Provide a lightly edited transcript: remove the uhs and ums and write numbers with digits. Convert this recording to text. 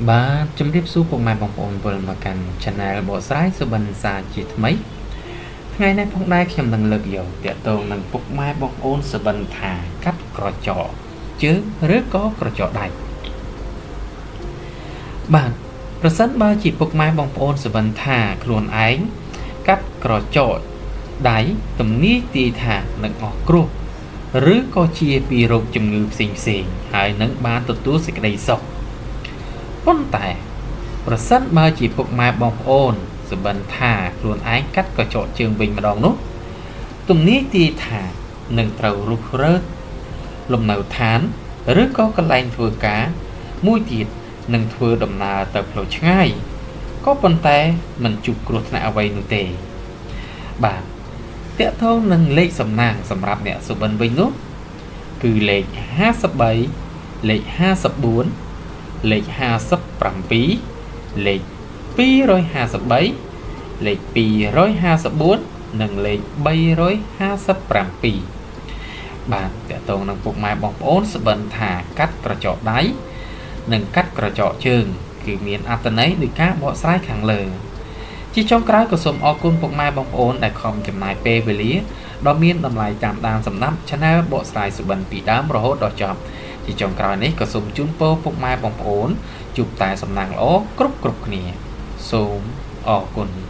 បាទជំរាបសួរពុកម៉ែបងប្អូនវិលមកកាន់ Channel បកស្រាយសុបិនសាជាថ្មីថ្ងៃនេះផងដែរខ្ញុំនឹងលើកយកតាក់ទងនឹងពុកម៉ែបងប្អូនសុបិនថាកាត់ក្រចកជើងឬក៏ក្រចកដៃបាទប្រសិនបើជាពុកម៉ែបងប្អូនសុបិនថាខ្លួនឯងកាត់ក្រចកដៃទំនាយទាយថានឹងអស់គ្រោះឬក៏ជាពីរោគជំងឺផ្សេងផ្សេងហើយនឹងបានទទួលសេចក្តីសុខប៉ុន្តែប្រសិនបើជាពុកម៉ែបងប្អូនសុបិនថាខ្លួនឯងកាត់ក្រចកជើងវិញម្ដងនោះទំនាយទាយថានឹងត្រូវរុះរើលំនៅឋានឬក៏កន្លែងធ្វើការមួយទៀតនឹងធ្វើដំណើរទៅផ្លូវឆ្ងាយក៏ប៉ុន្តែមិនជួបគ្រោះថ្នាក់អ្វីនោះទេបាទតាក់ទងនឹងលេខសំណាងសម្រាប់អ្នកសុបិនវិញនោះគឺលេខ53លេខ54លេខ57លេខ253លេខ254និងលេខ357បាទតាក់ទងនឹងពុកម៉ែបងប្អូនសុបិនថាកាត់ក្រចកដៃនិងកាត់ក្រចកជើងគឺមានអត្ថន័យដោយការបកស្រាយខាងលើជាចុងក្រោយក៏សូមអរគុណពុកម៉ែបងប្អូនដែលខំចំណាយពេលវេលាដ៏មានតម្លៃតាមដានសម្រាប់ Channel បកស្រាយសុបិនពីដើមរហូតដល់ចប់ជាចុងក្រោយនេះក៏សូមជូនពរពុកម៉ែបងប្អូនជួបតែសំណាងល្អគ្រប់គ្រប់គ្នាសូមអរគុណ។